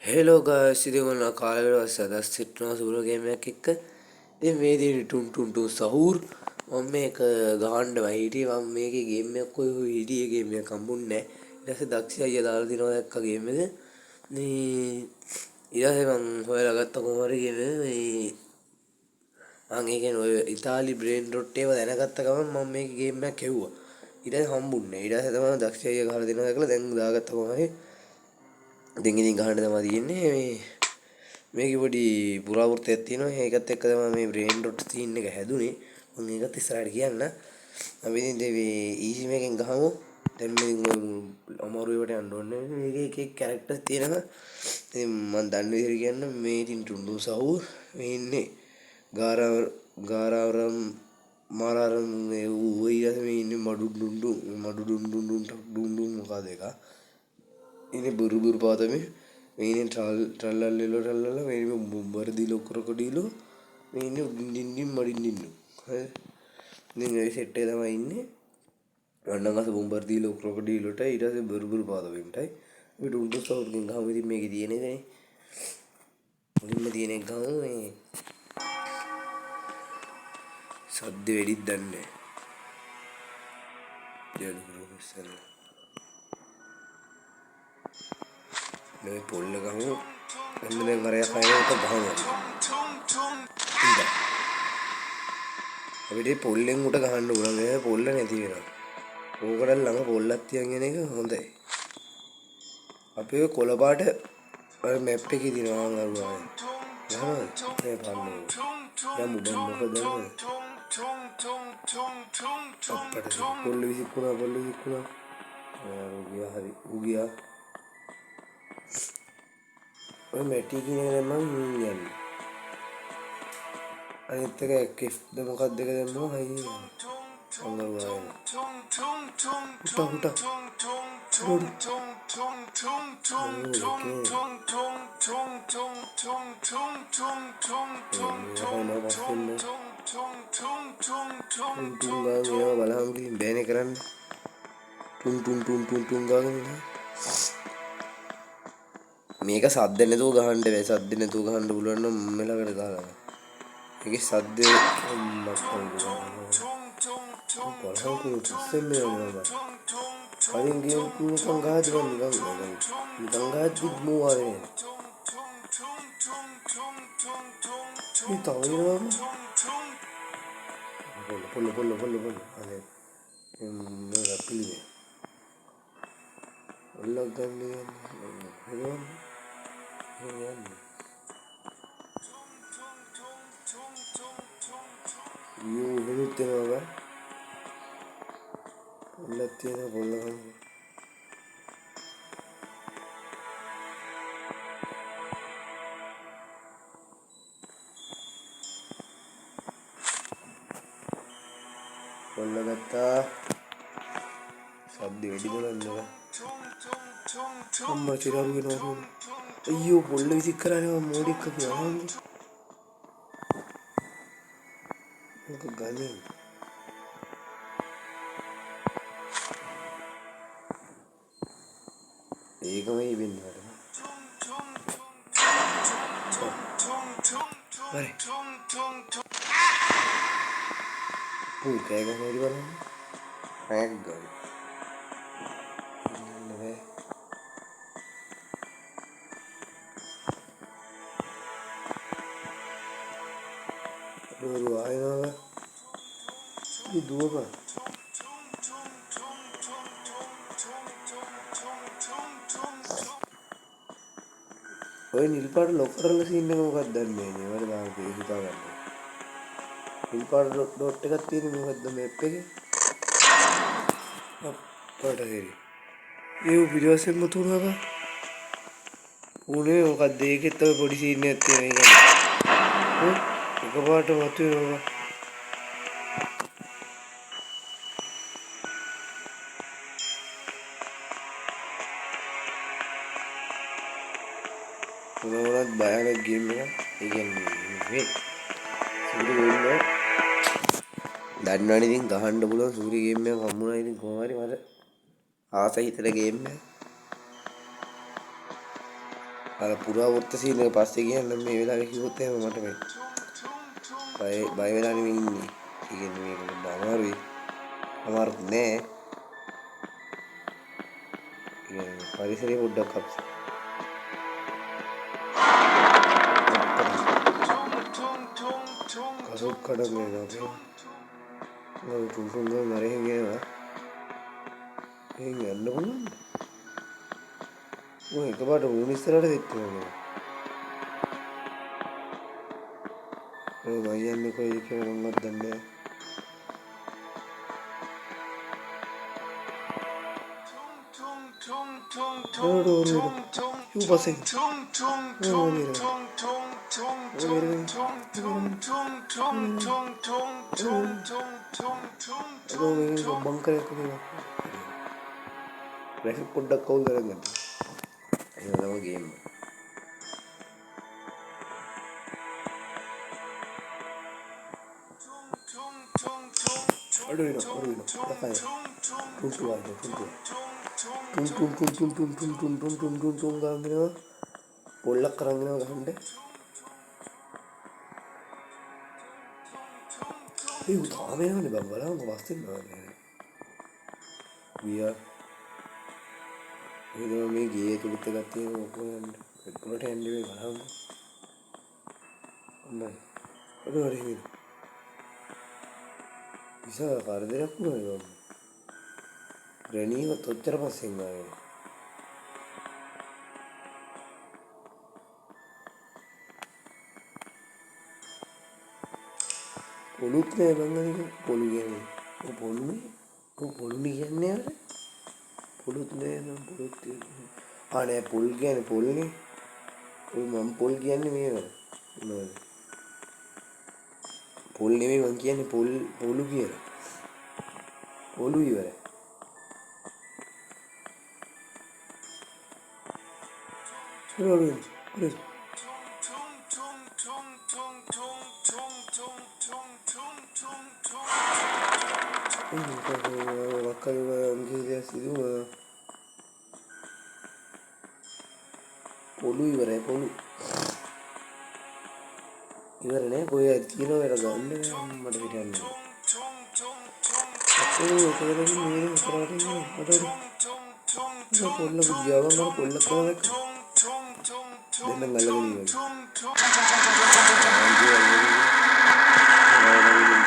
Hello guys, ඉතින් ඔන්න කාලයකට පස්සේ අද සෙට් වුණා සුපර් ගේම් එකක් එක්ක. ඉතින් මේ තියෙන ටුන් ටුන් ටුන් සහූර්. මම මේක ගහන්න බෑ හිටියේ. මම මේකේ ගේම් එකක් කොයි හොය හිටියේ ගේම් එකක් හම්බුන්නේ නෑ. ඊට පස්සේ දක්ෂ අයියා දාලා තිනවා දැක්කා ගේම් එක. මේ ඊට පස්සේ මං හොයලා ගත්තා කොහොම හරි ගේම් එක. මේ මං ඒ කියන්නේ ඔය ඉතාලි බ්‍රේන් රොට් ඒවා දැනගත්ත ගමන් මම මේකේ ගේම් එකක් හෙව්වා. ඊට පස්සේ හම්බුන්නේ නෑ. ඊට පස්සේ තමයි දක්ෂ අයියා ගහලා දෙනවා දැකලා දැන් දාගත්තා කොහොම හරි. දැන් ඉතින් ගහන්න තමයි තියෙන්නේ. මේ මේකේ පොඩි පුරාවෘත්තයක් තියෙනවා. ඒකත් එක්ක තමයි මේ බ්‍රේන් රොට් සීන් එක හැදුනේ. මම ඒකත් ඉස්සරහට කියන්න. අපි ඉතින් මේ ඊසි මේකෙන් ගහමු. දැන් මේ අමාරු ඒවාට යන්න ඕනේ. මේකේ එක එක කැරක්ටර්ස් තියෙනවා. ඉතින් මම දන්න විදිහට කියන්න, මේ ඉතින් ටුන්ඩු සහූර්, මේ ඉන්නේ ගාරාවරම් මාරාරම්, මේ ඌ ඊට මේ ඉන්නේ මඩු ඩුන්ඩු මඩු ඩුන් ඩුන් ඩුන් ටක් ඩුන් ඩුන් මොකද එක ඉන්නේ බුරු බුරු පාතමේ. මේ ඉන්නේ ට්‍රල් ට්‍රල්ලල්ලෝ ට්‍රල්ලල්ලා. මේ ඉන්නේ බොම්බර්දිලෝ ක්‍රොකොඩිලෝ. මේ ඉන්නේ ඩින් ඩින් ඩින් මඩින් ඩින්නු. හරි, ඉතින් ඔය සෙට් එක තමයි ඉන්නේ. වන්නගස බොම්බර්දිලෝ ක්‍රොකොඩිලෝට ඊට පස්සේ බුරු බුරු පාතමෙන්ටයි අපි ඩුන්ඩු සවුර්ගෙන් ගහමු. ඉතින් මේකේ තියෙන එකනේ මුලින්ම තියෙන එක ගහමු. මේ සද්ද වෙඩිත් දන්නේ නැහැ. දෙවි ඉස්සෙල්ලා මේ පොල්ල ගහමු. ඔන්න දැන් අරයා කයන එක ගහමු. ඉඳ අපිට පොල්ලෙන් උඩ ගහන්න පුළුවන්. ඒ පොල්ල නැති වෙනවා. ඕකට ළඟ පොල්ලක් තියන් යන එක හොඳයි. අපි ඔය කොළ පාට අර මැප් එකේ තියෙනවා මං අරුවා. ගහනවද? මේ පන්නේ. යමු බං, මොකද දන්නවද? අප්පට පොල්ල විසිකුණා, පොල්ල විසිකුණා. ඌ ගියා, හරි ඌ ගියා. ඔය මැටි කියන එක දැන් මං යන්නේ. අනිත් එක එෆ් ද මොකක්ද එක දැම්මම හයි අඟරුවා වෙනවා. හුටා හුටා උඩ ටුන් ටුන් ගාගෙන එනවා. බලහම ඉතින් බෑනේ කරන්න. ටුන් ටුන් ටුන් ටුන් ටුන් ගාගෙන එනවා. මේක සද්ද නැතුව ගහන්න බෑ. සද්ද නැතුව ගහන්න පුළුවන් නම් මම ළඟට ගහලා. මේකේ සද්ද අම්මා බලහංකෝ පස්සෙන් මේවා බං. කලින් ගේම් නිකන් ගහද්දි බං නිකන් නිකන් ගහද්දි මූ ආවේ නෑ. මේ තව එනවා බං. පොල්ල පොල්ල පොල්ල පොල්ල පොල්ල. අනේ මේක පිළිමේ. ඔල්ලක් ගන්න යන්නේ. එහෙම යන්නේ. අයියෝ එහෙමත් එනවා බං. පොල්ලක් තියෙනවා, පොල්ල ගන්න. පොල්ල ගත්තා. සද්ද වැඩිද දන්නේ. අම්මා චිරාරු වෙනවා. අයියෝ පොල්ල විසික් කරන්නේ මම මෝඩෙක් අපි අහන්නේ. මොක ගන්නේ. ඒකම වෙන්නේ මට. හරි. පූ කෑ ගහන හැටි බලන්න. රැක් ගන්න. ඉන්න බෑ. අඩෝ ආයෙනවා බං. ඉතින් දුවපන්. ඔය නිල් පාට ලොක් කරලා සීන් එක මොකක්ද දන්නේ නෑ නේ. මට තාම ඒක හිතා ගන්න. නිල් පාට ඩොට් එකක් තියෙන මොකක්ද මැප් එකේ? අප්පට හරි. ඒ ඌ පිටිපස්සෙන් මතුවුණා බං. ඌ නෙවෙයි මොකක්ද ඒකෙත් ඔය පොඩි සීන් එකක් තියෙනවා ඒ කියන්නේ. ඌ එකපාරට මතුවෙනවා බං. මොන වුණත් භයානක ගේම් එකක්. ඒ කියන්නේ මේ සූරි ගේම් එක දන්නවනේ ඉතින් ගහන්න පුළුවන් සූරි ගේම් එකක් හම්බුණා. ඉතින් කොහොම හරි මට ආස හිතෙන ගේම් එක. අර පුරාවෘත්ත සීන් එක පස්සේ කියන්න මේ වෙලාවේ කිව්වොත් එහෙම මට මේ බය බය වෙලා නෙමෙයි ඉන්නේ. ඒ කියන්නේ මේක පොඩ්ඩක් අමාරුයි. අමාරුත් නෑ. ඒ කියන්නේ පරිසරය පොඩ්ඩක් අප්සෙට්. කසොක් කඩන් වෙනවා අපේ. ඔය ටුන් ටුන් ගාන අර එහෙන් එනවා. එහෙන් යන්න පුළුවන්ද? ඔය එකපාරට මූණ ඉස්සරහට සෙට් වෙනවා. ඔය මං යන්නේ කොයිද කියලා මංවත් දන්නේ නෑ. ඌ පස්සේ බංකරයක් වගේ එකක්. ග්‍රැෆික් පොඩ්ඩක් අවුල් කරන් ගන්න. එහෙම තමයි ගේම් එක. අඩු වෙනවා අඩු වෙනවා. දකයි. ටුන් ටුන් ආයි ටුන් ටුන්. ටුන් ටුන් ටුන් ටුන් ටුන් ටුන් ටුන් ටුන් ටුන් ටුන් ටුන් ගාගෙන එනවා. පොල්ලක් අරන් එනවා ගහන්න. ඒ ඌ තාම එනවනේ බං, බලන්නකෝ පස්සෙන් ආවේ. ගියා. ඒ තමයි මේ ගේ ඇතුළත් එකක් තියෙනවා, ඔක්කොම යන්න. එක්කමට යන්න මේ බලන්නකෝ. ඔන්නයි. අඩු හරි හිමින. විශාල කරදරයක් වුණා බං. ග්‍රැනීවත් ඔච්චර පස්සෙන් ආවේ. පොලුත් නෑ බං අනික. පොලු කියන්නේ. ඔව් පොලුනේ. ඔව් පොලුනේ කියන්නේ අර. පොලුත් නෑ බං, පොලුත් තියෙනවා. ආ නෑ, පොල් කියන්නේ පොල්නේ. ඔය මං පොල් කියන්නේ මේවා. මොනවද? පොල් නෙමෙයි මං කියන්නේ පොල් පොලු කියලා. පොලු ඉවරයි. අඩු අඩු අඩු. මොකක් හරි උන්ගේ දෙයක් සිදු වුණා. පොලු ඉවරයි පොලු. ඉවර නෑ, කොහේ හරි තියෙනවා වෙර ගන්න මට පිට යන්න. අපෝ එක වෙලකින් මේ ඉස්සරහට ඉන්නේ මට අර පොල්ල ගියා බං, අර පොල්ල කොහොමද දැක්කා? දැන් නම් අල්ලගෙන ඉවරයි.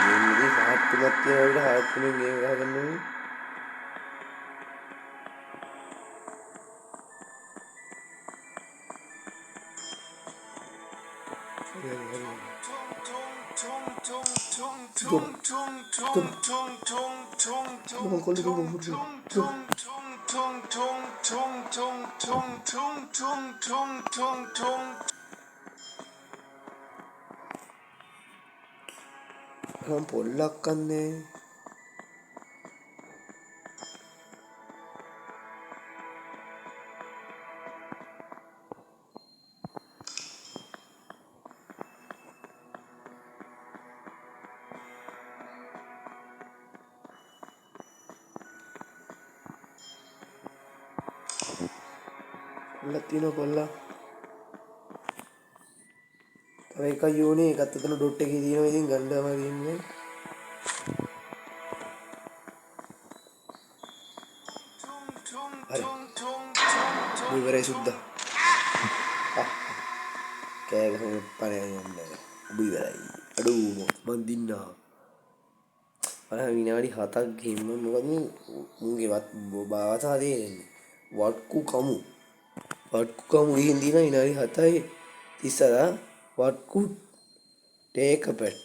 ගේම් එකේ හාත් තුනක් තියෙනවා අපිට, හාත් තුනෙන් ගේම් ගහගන්න ඕනේ. හරි හරි හරි. දුර දුර දුර කොල්ල දුර දුර දුර. මං පොල්ලක් කන්නේ. පොල්ලක් තියෙනවා පොල්ලක්. තව එකයි ඕනේ, ඒකත් එතන ඩොට් එකේ තියෙනවා, ඉතින් ගන්න තමයි තියෙන්නේ. හරි. ඉවරයි සුද්දා. කෑ ගහන පණයන් යන්න. ඔබ ඉවරයි. අඩෝ මං දින්නා. අර විනාඩි 7ක් ගිහින් මම මොකද මේ මුන්ගේ වත් භාෂාව තේරෙන්නේ. වට්කු කමු. වට්කු කමු ගිහින් දිනා විනාඩි 7යි 34. වට්කු ටේක් අ පෙට්.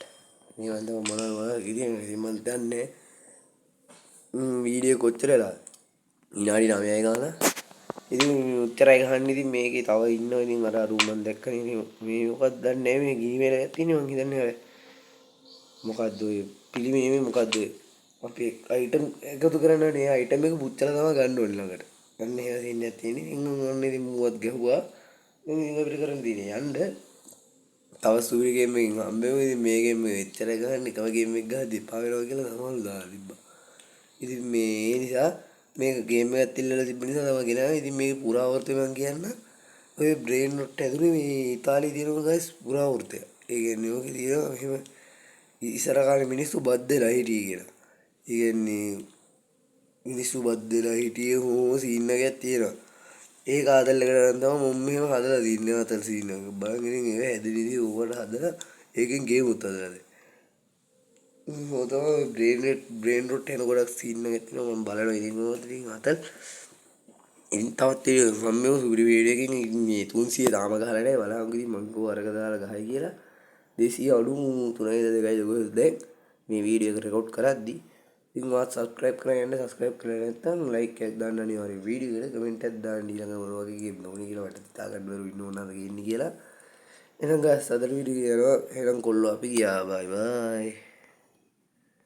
මේ මන් තම මොනවා මොනවා කියන්නේ ඉතින් මන් දන්නේ වීඩියෝ කොච්චර වෙලාද? විනාඩි 9යි ගාන. ඉතින් උච්චරයි ගහන්න, ඉතින් මේකේ තව ඉන්නවා, ඉතින් අර අර මන් දැක්කනේ, ඉතින් මේ මොකක්ද දන්නේ නැහැ, මේ ගිනි වේල එකක් තියෙන්නේ, මං හිතන්නේ අර මොකද්ද ඔය පිළිමේ නෙමෙයි, මොකද්ද ඔය අපි අයිටම් එකතු කරන්න ඕනේ, ඒ අයිටම් එක පුච්චලා තමයි ගන්න ඕනේ ළඟට. අන්න එහෙම සීන් එකක් තියෙන්නේ. ඉතින් ඔන්න ඉතින් මුවත් ගැහුවා. දැන් ඉතින් අපිට කරන්න තියෙන්නේ යන්න. තව සූරි ගේම් එකකින් හම්බෙමු. ඉතින් මේ ගේම් එක එච්චර ගහන්න එකම ගේම් එක ගහද්දි එපා වෙනවා කියලා සමහරවල් දාලා තිබ්බා. ඉතින් මේ ඒ නිසා මේක ගේම් එකත් ඉල්ලලා තිබ්බ නිසා තමයි ගෙනාවේ. ඉතින් මේක පුරාවෘත්තය මං කියන්න. ඔය බ්‍රේන් රොට් ඇදුනේ මේ ඉතාලියේ තියෙන ගයිස් පුරාවෘත්තය. ඒ කියන්නේ ඔකේ තියෙනවා මෙහෙම ඉස්සර කාලේ මිනිස්සු බත් වෙලා හිටියේ කියලා. ඒ කියන්නේ මිනිස්සු බත් වෙලා හිටියේ හොම සීන් එකක් තියෙනවා. ඒක ආතල් එකට අරන් තමයි මුම් මෙහෙම හදලා තින්නේ ආතල් සීන් එක. බලන් ඉතින් ඒක හැදෙන ඉතින් ඕවට හදලා ඒකෙන් ගේම් උත් හදලා දැන්. ඔය තමයි බ්‍රේන් රොට් එන ගොඩක් සීන් එකක් තියෙනවා. මම බලනවා ඉතින් කොහොමද ඉතින් ආතල්. ඉතින් තවත් වීඩියෝ මම මේ සුපිරි වීඩියෝ එකකින් මේ 300 තාම ගහලා නැහැ. බලහන් ඉතින් මං කිව්වා අරක දාලා ගහයි කියලා. 293ද 2යිද කොහෙද දැන් මේ වීඩියෝ එක රෙකෝඩ් කරද්දි. ඉතින් ඔයාත් සබ්ස්ක්‍රයිබ් කරලා යන්න. සබ්ස්ක්‍රයිබ් කරලා නැත්නම් ලයික් එකක් දාන්න අනිවාර්යෙන් වීඩියෝ එකට කමෙන්ට් එකක් දාන්න ඊළඟ මොන වගේ ගේම් ඕනේ කියලා මට හිතා ගන්න බැරුව ඉන්න ඕන නේද ගේන්නේ කියලා. එහෙනම් ගයිස්, අදට වීඩියෝ එක යනවා. එහෙනම් කොල්ලෝ, අපි ගියා. බයි බයි.